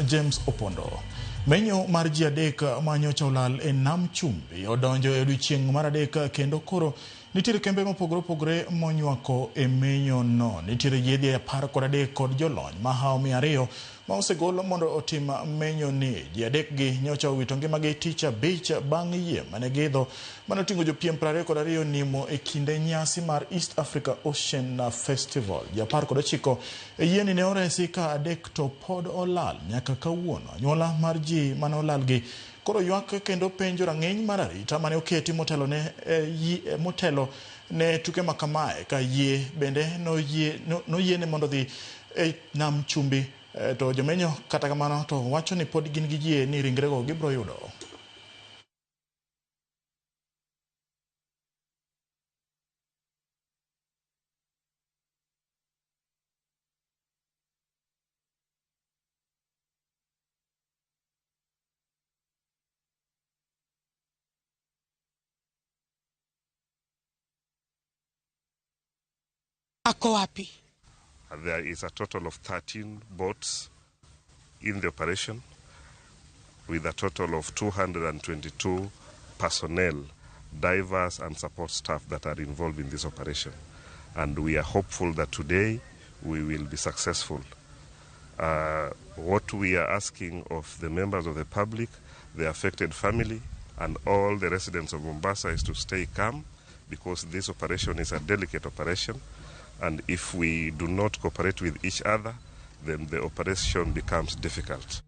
James Opondo. Menyo mar ji adek manyocha olal e nam chumbi odonjo e odiochieng' mar adek kendo koro nitiere kembe mopogore opogore monywako e menyo no. Nitiere yiedhi 13 kod jolony mahawo 200 ma osegol mondo otim menyo ni. Ji adek gi nyocha owito ngimagi tich abich bang' yie mane giidho mane oting'o jopiem 22 nimo e kinde nyasi mar East Africa Ocean Festival. Ji 19 e yieni ne oresi ka adek to pod olal nyaka kawuono. Anyuola mar ji mane olal gi koro ywak kendo penjo rang'iny mar arita mane oketi motelo ne tuke ma kamae ka yie bende noyiene mondo odhi e nam chumbi to jomenyo kata kamano to wacho ni pod gin gi yie ni ringrego gibiro yudo. Ako wapi? There is a total of 13 boats in the operation with a total of 222 personnel, divers and support staff that are involved in this operation. And we are hopeful that today we will be successful. What we are asking of the members of the public, the affected family, and all the residents of Mombasa is to stay calm, because this operation is a delicate operation, and if we do not cooperate with each other, then the operation becomes difficult.